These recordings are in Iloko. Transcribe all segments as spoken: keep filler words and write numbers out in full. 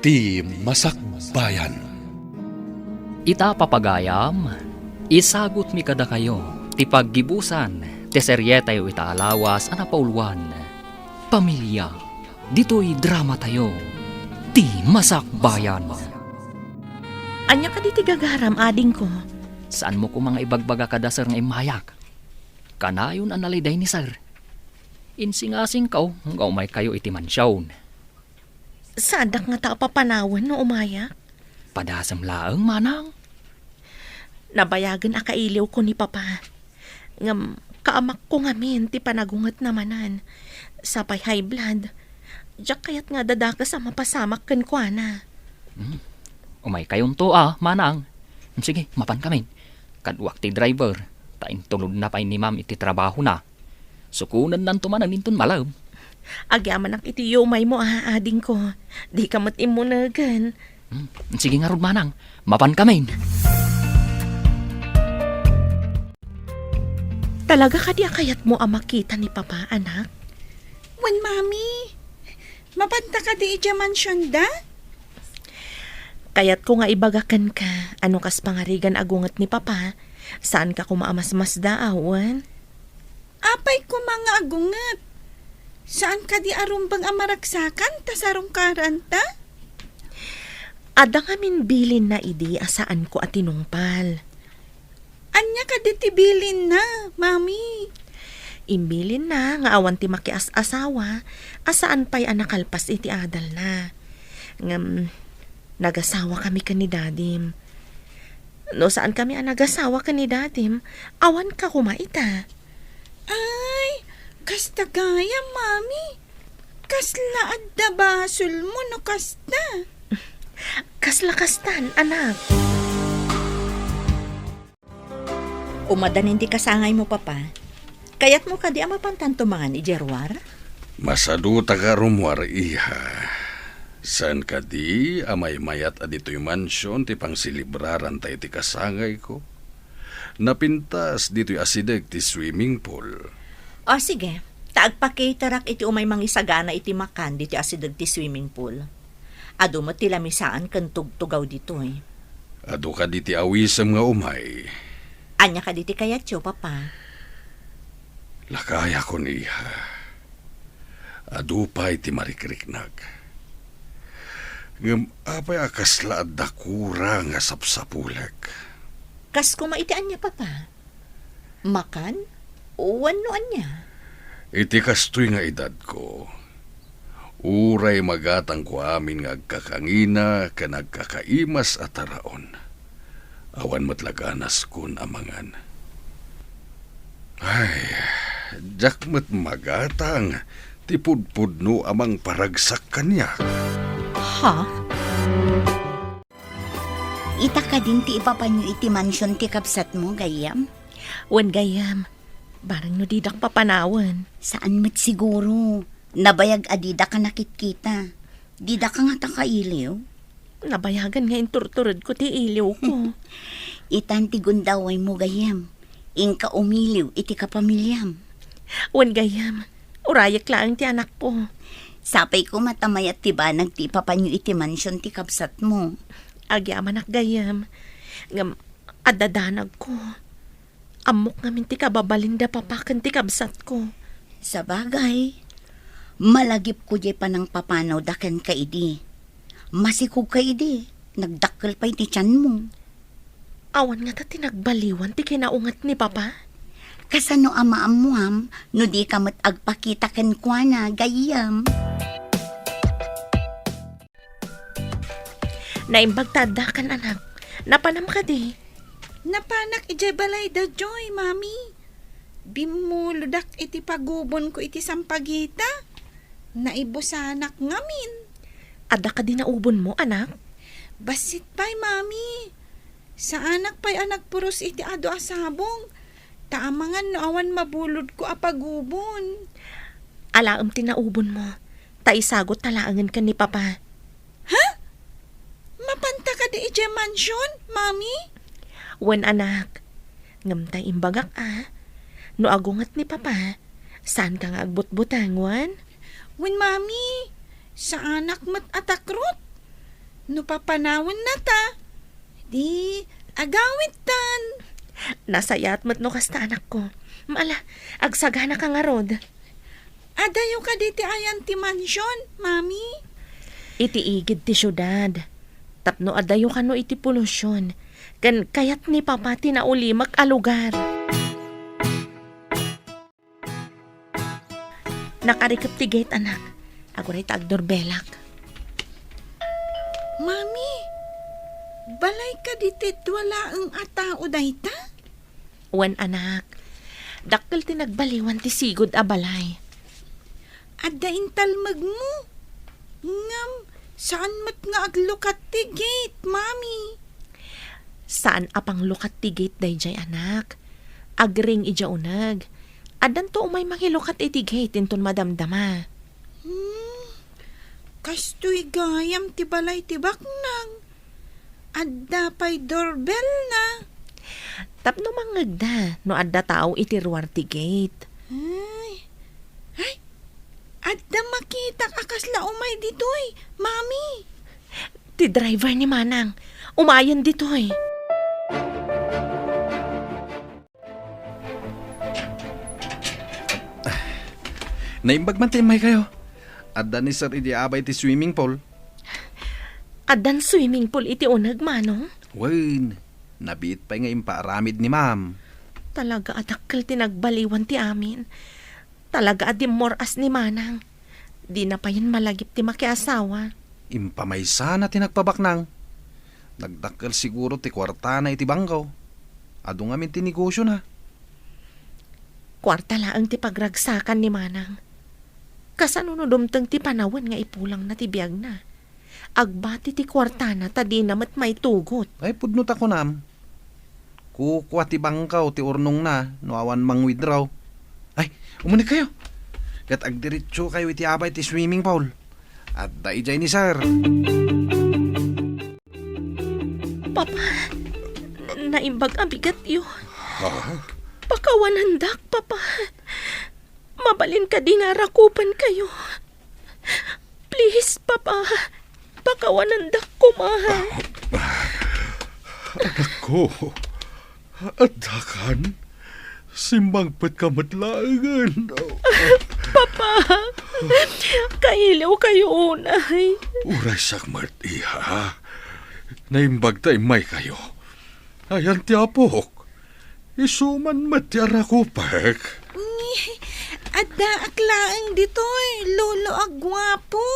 Ti Masakbayan. Ita, papagayam, isagutmi kadakayo ti paggibusan ti serietayo ita a lawas a napauluan, Pamilya. Ditoy dramatayo, Ti Masakbayan. Ania kadi ti gagaram, adingko? Saanmo koma nga ibagbaga kada sir nga immayak? Kanayon a naliday ni sir. Insingasingko nga umaykayo iti mansion. Saandak ngata a papanawen no umayak? Padasem laeng, manang. Nabayagen a kailiwko ni Papa. Ngem kaamakko ngamin ti panagungetna manen. Sapay high blood. Diak kayat nga adda dakes a mapasamak kenkuana. Hmm. Umaykayonto a, manang. Sige, mapankamin. Kaduak ti driver, ta intulodna pay ni Ma'am iti trabahona. Sukonennanto manen inton malem. Agyamanak iti yumaymo a, adingko. Dika met immunegen. Hmm, sige ngarud, manang. Mapankamin. Talaga kadi a kayatmo a makita ni Papa, anak? Wen, Mami. Mapanta kadi idiay mansionda? Kayatko nga ibaga kenka a no kas pangarigan a gunget ni Papa, saanka koma a masmasdaaw, wen? Apay koma nga agunget? Saan kadi a rumbeng a maragsakan ta sarungkaranta? Adda ngamin bilinna idi a saanko a tinungpal. Ania kadi ti bilinna, Mami? Imbilinna nga awan ti makias-asawa a saan pay a nakalpas iti adalna. Ngem, nagasawakami ken ni Dadim. No saankami a nagasawa ken ni Dadim, awanka koma ita. Ay, kasta gayam, Mami. Kasla adda basolmo no kasta. Kasla kastan, anak. Umadanin ti kasangaymo, Papa. Kayatmo kadi a mapantanto mangan idiay ruar? Masaduta nga rummuar, iha. Saan kadi a maymayat a ditoy mansion ti pangselebraranta iti kasangayko? Napintas ditoy asideg ti swimming pool. O, sige. Ta agpakitarak iti umay mangisagana iti makan ditoy asideg ti swimming pool. Adu met ti lamisaan ken tugtugaw ditoy. Adu kadi ti awisem nga umay? Ania kadi ti kayatyo, Papa? Lakayakon, iha. Adu pay ti marikriknak. Ngem apay a kasla adda kura nga sapsapulek? Kas koma iti ania, Papa? Makan? Wenno ania? Iti kastoy nga edadko, uray magatangko amin nga agkakangina ken agkakaimas a taraon, awan met la ganaskon a mangan. Ay, diak met magatang ti pudpudno a mangparagsak kaniak. Ha? Ita kadin ti ipapanyo iti mansion ti kabsatmo, gayyem? Wen, gayyem. Bareng no didak papanawen. Saan met siguro. Nabayag a didak a nakitkita. Didak a ngata kailiw. Nabayagen nga inturturedko ti iliwko. Itan ti gundawaymo, gayyem. Inka umiliw iti kapamiliam. Wen, gayyem, urayek laeng ti anakko. Sapay koma ta mayat ti banag ti ipapanyo iti mansion ti kabsatmo. Agyamanak, gayyem. Ngem, adda danagko. Ammok ngamin ti kababalinda, Papa, ken ti kabsatko. Sabagay, malagipko diay panangpapanawda kenka idi. Masikogka idi, nagdakkel pay ti tianmo. Awan ngata ti nagbaliwan ti kinaunget ni Papa? Kasano a maammuam no dika met agpakita kenkuana, gayyem? Naimbag ta addakan, anak. Napanam kadi? Napanak idiay balayda, Joy, Mami. Bimmulodak iti pagubonko iti sampagita. Naibusanak ngamin. Adda kadi naubonmo, anak? Bassit pay, Mami. Saanak pay a nagpuros iti adu a sabong, ta amangan no awan mabulodko a pagubon. Alaem ti naubonmo, ta isagutka laengen ken ni Papa. Ha? Mapanta kadi idiay mansion, Mami? Wen, anak. Ngem ta imbagak a, no agunget ni Papa, saanka nga agbutbuteng, wen? Wen, Mami, saanak met a takrot. No papanawennata, di agawidtan. Nasayaat met no kasta, anakko. Ala, agsaganaka ngarud. Adayo kadi ti ayan ti mansion, Mami? Iti igid ti siudad. Tapno adayo kano iti polusion. Ken kayat ni Papa ti naulimek a lugar. Nakarikep ti gate, anak. Aguray ta agdorbelak. Mami, balay kadi ti dua laeng a tao dayta? Wen, anak. Dakkel ti nagbaliwan ti sigud a balay. Adda intalmegmo. Ngem, saan met nga aglukat ti gate, Mami? Saan a panglukat ti gate daydiay, anak. Agring idiay uneg. Addanto umay mangilukat iti gate inton madamdama. Hmm, kastoy gayam ti balay ti baknang. Adda pay doorbellna. Tapno mangngegda no adda tao iti ruar ti gate. Ay. Ay, adda makitak a kasla umay ditoy, Mami. Ti driver ni Manang. Umayen ditoy. Naimbag man ti immaykayo. Adda ni Sir idi abay ti swimming pool. Addan swimming pool iti uneg, Manong? Wen, nabiit pay nga impaaramid ni Ma'am. Talaga a dakkel ti nagbaliwan ti amin. Talaga a dimmor-as ni Manang. Dina payen malagip ti makiasawa. Impamaysana ti nagpabaknang. Nagdakkel siguro ti kuartana iti bangko. Adu ngamin ti negosiona. Kuarta laeng ti pagragsakan ni Manang. Kasano no dumteng ti panawen nga ipulangna ti biagna? Agbati ti kuartana ta dina met maitugot. Ay, pudno ta kunam. Kukua ti bangko ti urnongna no awan mang-withdraw. Ay, umunegkayo. Ket agdiretsokayo iti abay ti swimming pool. Adda idiay ni Sir. Papa, naimbag a bigatyo. Ha? Pakawanandak, Papa. Mabalin kadi nga arakupankayo? Please, Papa. Pakawanandak koma. Anakko, addakan? Simmangpetka met laengen. Papa, kailiwkayo unay. Uray siak met, iha. Naimbag ta immaykayo. Ayan ti apok. Isu man met ti arakupek. Ngi, addaak laeng ditoy, lolo a guapo.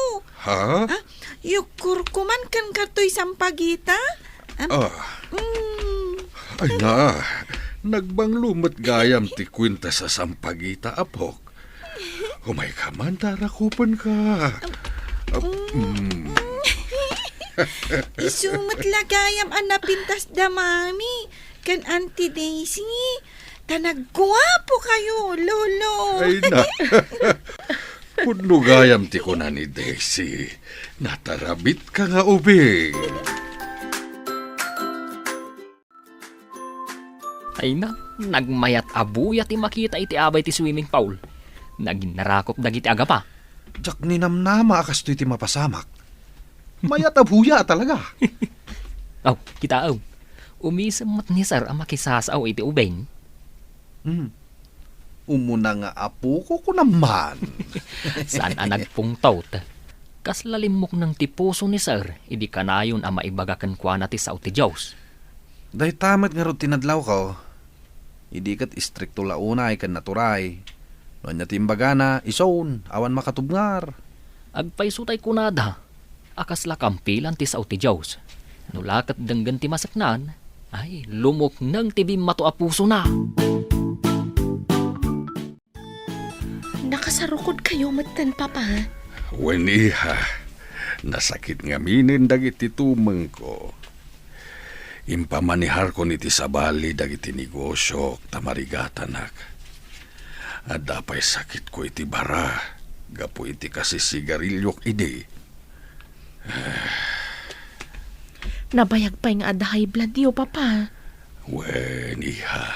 Ha? Ah, yukkorko man ken katoy sampagita? Am, Ah. mm. Ay na, nagbanglo met gayam ti kuenta sa sampagita, apok. Umayka man, ta arakupenka. Ah, mm. Isu met la gayam a napintas da Mami ken Auntie Daisy. Ta nagguapokayo, Lolo. Ay na. Pudno gayam ti kuna ni Daisy. Natarabitka nga ubing. Ay na, nagmayat a buya ti makita iti abay ti swimming pool. Naginarakop dagiti agapa. Diak ninamnama a kastoy ti mapasamak. Mayat a buya talaga. Aw, kitaem. Umisem met ni Sir a makisasao iti ubing. Hmm. Umuna nga apoko, kunam man. Saan a nagpungtot. Kasla limmukneng ti puso ni Sir idi kanayon a maibaga kenkuana ti sao ti Dios. Dayta met ngarud ti nadlawko. Idi ket istrikto la unay ken naturay. No ania ti imbagana, isun, awan makatubngar. Agpayso tay kunada a kasla kampilan ti sao ti Dios. No la ket denggen ti maseknan, ay, lumukneng ti bimmato a pusona. Nakasarukodkayo metten, Papa? Wen, iha. Nasakit ngaminen dagiti tumengko. Impamaniharkon iti sabali dagiti negosiok ta marigatanak. Adda pay sakitko iti bara gapu iti kasisigariliok idi. Nabayag pay nga adda high blood yo, Papa. Wen, iha.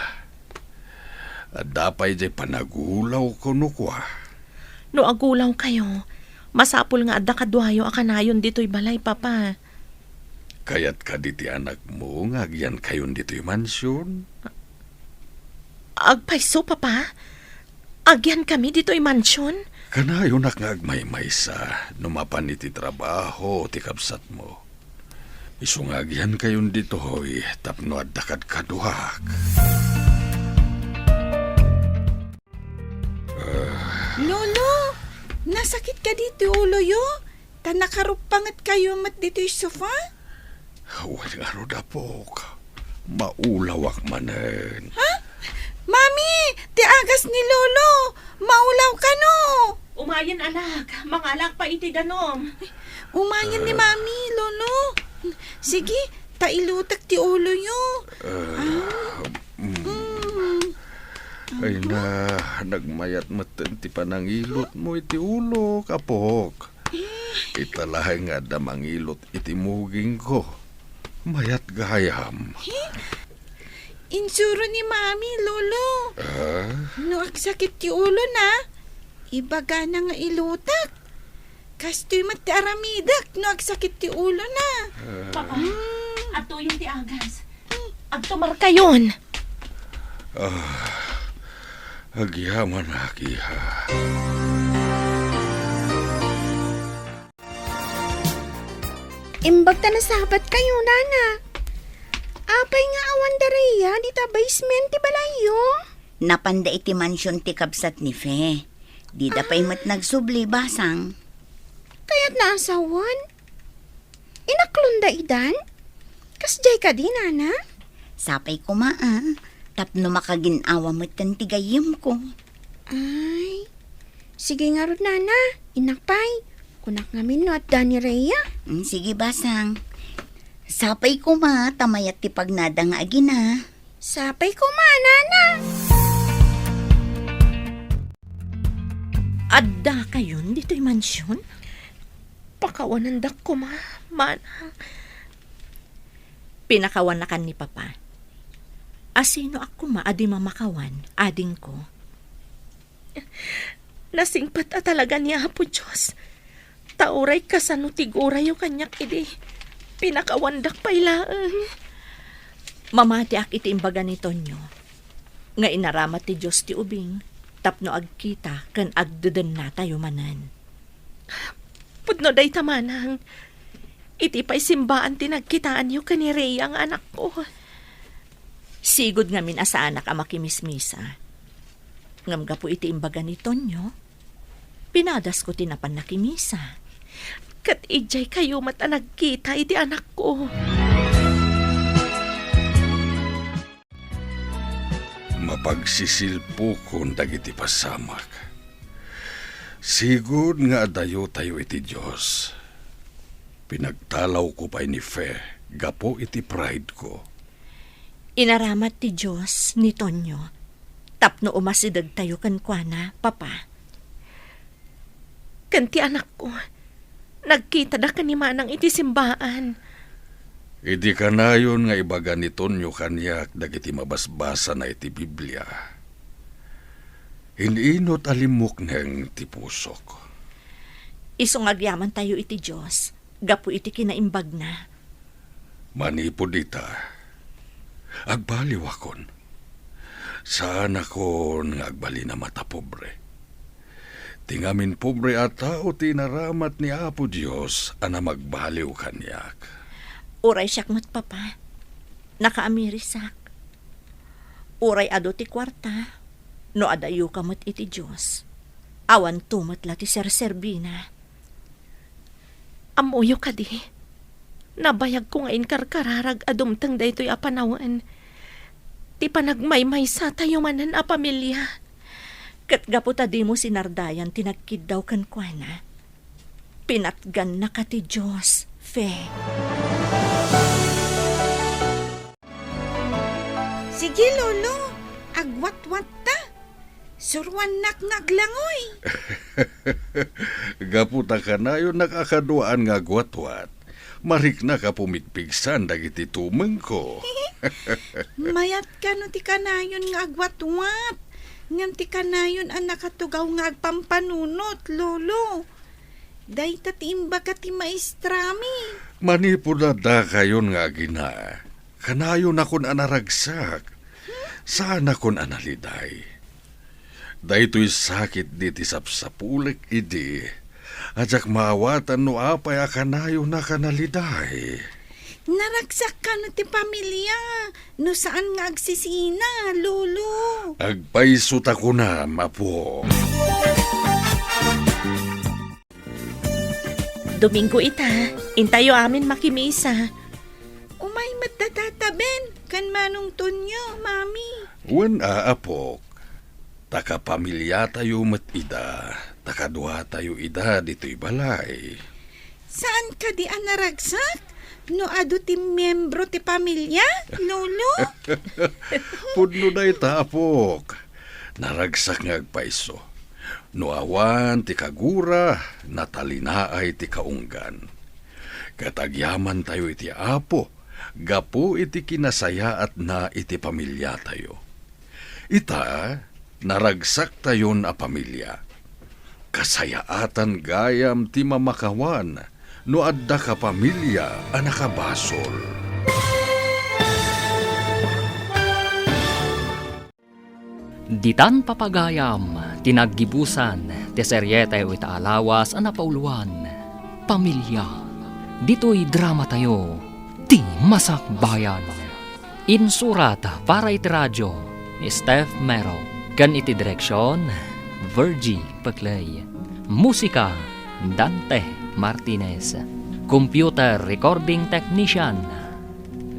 Adda pay jay panagulaw kuno kua. No agulawkayo, masapul nga adda kaduayo a kanayon ditoy balay, Papa. Kayat kadi ti anakmo nga agyankayon ditoy mansion? Agpayso, Papa. Agyankami ditoy mansion? Kanayonak nga agmaymaysa no mapan iti trabaho ti kabsatmo. Isu nga agyankayon ditoy tapno adda kadkaduak. Ah. Lolo, nasakit kadi ti uloyo? Ta nakaruppangetkayo met ditoy sofa? Wen ngarud, apok. Maulawak manen. Ha? Mami, ti agas ni Lolo! Maulaw kano! Umayen, anak. Mangalak pa iti danum. Umayen ni Ah. Mami, Lolo. Sige, ta ilutek ti uloyo. Ah, Ah. mm. Mm. Ay na, nagmayat metten ti panangilutmo iti ulok, apok. Ita laeng nga adda mangilot iti mugingko. Mayat gayam. Insuro ni Mami, Lolo. Ah? No agsakit ti ulona, ibagana nga ilutek. Kastoy met ti aramidek no agsakit ti ulona. Ah. Papa, Mm. adtoyen ti agas. Agtumarkayon. Ah, agyamanak, iha. Imbag ta nasabatkayo, nana. Apay nga awan da Rhea dita basement ti balayyo? Napanda iti mansion ti kabsat ni Fe. Dida pay Ah. met nagsubli, basang. Kayatna a sawen? Inaklonda idan? Kasdiay kadi, nana? Sapay koma, a, tapno makagin-awa metten ti gayyemko. Ay, sige ngarud, nana. Innak pay. Kunak ngamin no adda ni Rhea. Mm, sige, basang. Sapay koma, ta mayat ti pagnada nga agina. Sapay koma, nana. Addakayon ditoy mansion? Pakawanandak koma, manang. Pinakawannakan ni Papa. Asinoak koma a di mamakawan, adingko? Nasingpet a talaga ni Apo Dios. Ta uray kasano ti gurayo kaniak idi pinakawandak pay laeng. Mamatiak iti imbaga ni Tonyo nga inaramat ti Dios ti ubing tapno agkita ken agdedennatayo manen. Pudno dayta, manang. Iti pay simbaan ti nagkitaanyo ken ni Rhea nga anakko. Sigud ngamin a saanak a makimismisa. Ngem gapu iti imbaga ni Tonyo, pinadasko ti napan nakimisa. Ket idiay kayo met a nagkita iti anakko. Mapagsisilpokon dagiti pasamak. Sigud nga adayotayo iti Dios. Pinagtalawko pay ni Fe gapu iti pride ko. Inaramat ti Dios ni Tonyo tapno umasidegtayo kenkuana, Papa. Ken ti anakko, nagkitada ken ni Manang iti simbaan. Idi kanayon nga ibaga ni Tonyo kaniak dagiti mabasbasana iti Biblia, in-inut a limmukneng ti pusok. Isu nga agyamantayo iti Dios gapu iti kinaimbagna. Manipud ita, agbaliwakon. Saanakon nga agbalin a matapobre. Ti ngamin pobre a tao ti inaramat ni Apo Dios a namagbaliw kaniak. Uray siak met, Papa, nakaamirisak. Uray adu ti kuarta, no adayoka met iti Dios, awanto met la ti serserbina. Ammoyo kadi, nabayagko nga inkarkararag a dumteng daytoy a panawen ti panagmaymaysatayo manen a pamilia. Ket gapu ta dimo sinardayan ti nagkiddaw kenkuana, pinatgannaka ti Dios, Fe. Sige, Lolo, agwatwatta. Suruannak nga aglangoy. Gapu ta kanayonnak a kaduaan nga agwatwat, mariknak a pumigpigsan dagiti tumengko. Mayat kano ti kanayon nga agwatwat, ngem ti kanayon a nakatugaw nga agpampanunot, Lolo. Dayta ti imbaga ti maestrami. Manipud addakayon nga agina, kanayonakon a naragsak, saanakon a naliday. Daytoy sakit diti sapsapulek idi, a diak maawatan no apay a kanayonak a naliday. Naragsak kano ti pamilia, no saan nga agsisina, Lolo. Agpayso ta kunam, Apo. Domingo ita, intayo amin makimisa. Umay met da Tata Ben ken Manong Tonyo, Mami. Wen a, apok, ta kapamiliatayo met ida, ta kaduatayo ida ditoy balay. Saan kadi a naragsak no adu ti miembro ti pamilia, Lolo? Pudno dayta, apok. Naragsak nga agpayso. No awan ti kagura, natalinaay ti kaunggan. Ket agyamantayo iti Apo gapu iti kinasayaatna iti pamiliatayo. Ita, naragsaktayon a pamilia. Kasayaatan gayam ti mamakawan no adda kapamilia a nakabasol. Ditan papagayam ti naggibusan ti serietayo ita a lawas a napauloan, Pamilia. Ditoy dramatayo, Ti Masakbayan. Insurat para iti radio ni Steph Mero ken iti direksion, Virgie Peclay. Musika, Dante Martinez. Computer recording technician,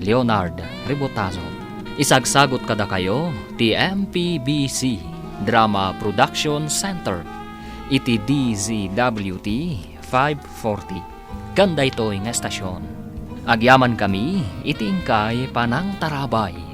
Leonard Rebotazo. Isagsagut kadakayo ti M P B C Drama Production Center iti D Z W T five forty. Ken daytoy nga estasion, agyamankami iti inkay panangtarabay.